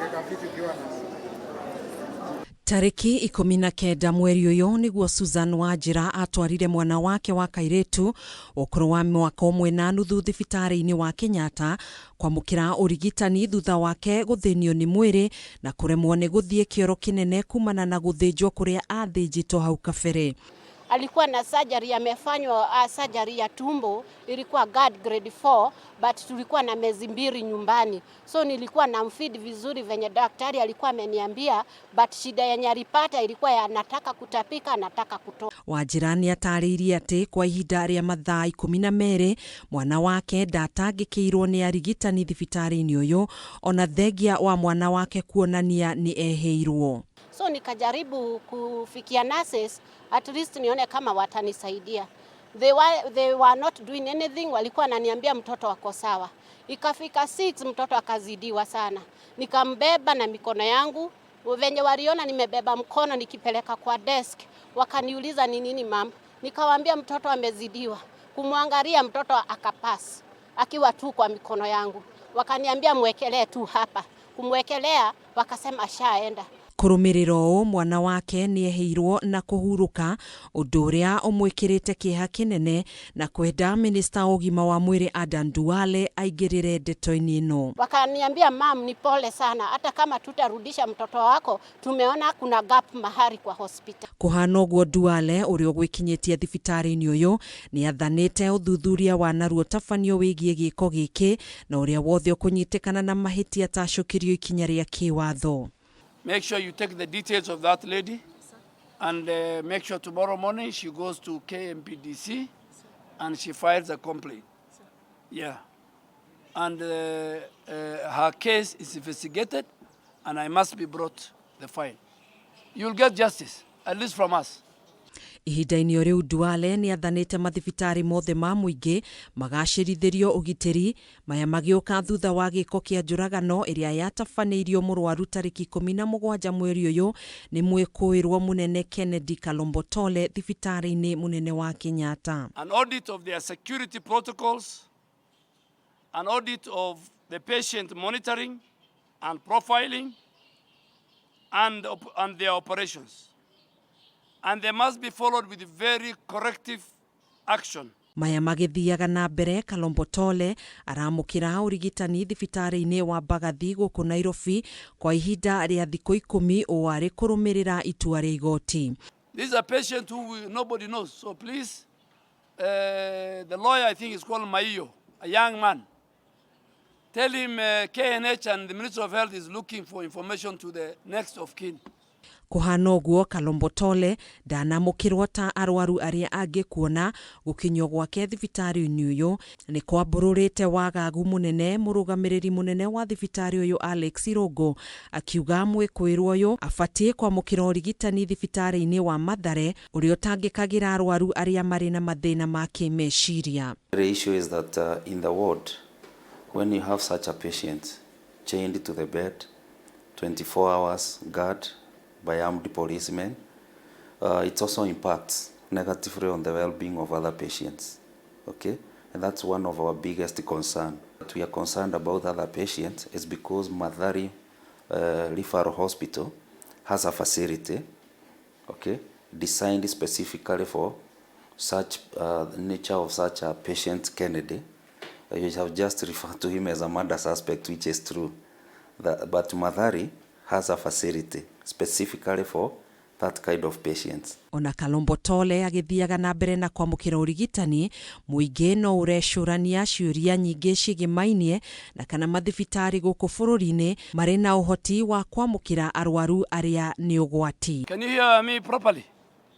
Unaweka fiti ukiwa na Tarĩki 19 mweri ũyũ nĩguo Susan Wanjĩra atwarire mwana wake wa kairĩtu ũkũrũ wa mwaka 1.5 thibitarĩ-inĩ wa Kenyatta kwamũkĩra ũrigitani thutha wake gũthĩnio nĩ mwĩrĩ na kũremwo nĩ gũthiĩ kĩoro kĩnene kumana na gũthĩnjwo kũrĩa athĩnjĩtwo hau kabere. Alikuwa na surgery amefanywa, surgery ya tumbo ilikuwa GARD grade 4, but tulikuwa na miezi 2 nyumbani, so nilikuwa namfeed vizuri venye daktari alikuwa ameniambia, but shida yenye alipata ilikuwa ya anataka kutapika, anataka kutoa. Wanjĩra nĩ atarĩirie atĩ kwa ihinda rĩa mathaa 12 mwana wake ndatangĩkĩirwo nĩ arigitani thibitarĩ-inĩ ũyũ ona thengia wa mwana wake kuonania nĩ ehĩirwo. So nikajaribu kufikia nurses at least nione kama watanisaidia. They were not doing anything, walikuwa wananiambia mtoto ako sawa. Ikafika 6 mtoto akazidiwa sana. Nikambeba na mikono yangu, venye waliona nimebeba mkono nikipeleka kwa desk, wakaniuliza, "Ni nini, ma'am?" Nikawaambia mtoto amezidiwa. Kumwangalia mtoto akapass akiwa tu kwa mikono yangu. Wakaniambia mwekelee tu hapa. Kumwekelea wakasema ashaenda. Kũrũmĩrĩra ũũ mwana wake nĩ ehĩirwo na kũhurũka, ũndũ ũrĩa ũmwĩkĩrĩte kĩeha kĩnene na kwenda minista wa ũgima wa mwĩrĩ Adan Duale aingĩrĩre ndeto-inĩ ĩno. Wakaniambia, "Ma'am, ni pole sana, hata kama tutarudisha mtoto wako, tumeona kuna gap mahali kwa hospital." Kũhana ũguo, Duale ũrĩa ũgwĩkinyĩtie thibitarĩ-inĩ ũyũ nĩ athanĩte ũthuthuria wa narua ũtabanio wĩgiĩ gĩko gĩkĩ na ũrĩa wothe ũkũnyitĩkana na mahĩtia atacũkĩrio ikinya rĩa kĩwatho. Make sure you take the details of that lady and make sure tomorrow morning she goes to KMPDC and she files a complaint. Yeah. And her case is investigated and I must be brought the file. You'll get justice, at least from us. Ihinda-inĩ o rĩu, Duale nĩ athanĩte mathibitarĩ mothe ma mũingĩ magacĩrithĩrio ũgitĩri, maya magĩũka thutha wa gĩko kĩa njũragano ĩrĩa yatabanĩirio mũrwaru tarĩki 17 mweri ũyũ nĩ mwĩkũĩrwo mũnene Kennedy Kalombotole thibitarĩ-inĩ mũnene wa Kenyatta. An audit of their security protocols, an audit of the patient monitoring and profiling, and their operations. And they must be followed with very corrective action. Maya magĩthiaga na mbere, Kalombotole aramũkĩra ũrigitani thibitarĩ-inĩ wa Mbagathi gũkũ Nairobi kwa ihinda rĩa thikũ 10 ũũ arĩ kũrũmĩrĩra itua rĩa igoti. This is a patient who nobody knows. So please, the lawyer, I think, is called Maiyo, a young man. Tell him KNH and the Ministry of Health is looking for information to the next of kin. Kũhana ũguo, Kalombotole ndanamũkĩrwo ta arwaru arĩa angĩ kuona gũkinyio gwake thibitarĩ-inĩ ũyũ nĩ kwambũrũrĩte wagagu mũnene. Mũrũgamĩrĩri mũnene wa thibitarĩ ũyũ Alex Irũngũ akiuga mwĩkũĩrwo ũyũ abatiĩ kwamũkĩra ũrigitani thibitarĩ-inĩ wa Mathare ũrĩa ũtangĩkagĩra arwaru arĩa marĩ na mathĩna ma kĩmeciria. The issue is that in the ward, when you have such a patient chained to the bed, 24 hours guard by armed policemen, it also impacts negatively on the well-being of other patients. Okay, and that's one of our biggest concern. That we are concerned about other patients is because Mathari Referral Hospital has a facility, okay, designed specifically for such nature of such a patient, Kennedy. You have just referred to him as a murder suspect, which is true. But Mathari has a facility specifically for that kind of patients. Ona Kalombotole agĩthiaga na mbere na kwamũkĩra ũrigitani, mũingĩ no ũrecũrania ciũria nyingĩ ciĩgĩmainie na kana mathibitarĩ gũkũ bũrũri-inĩ marĩ na ũhoti wa kwamũkĩra arwaru arĩa nĩ ũgwati. Can you hear me properly?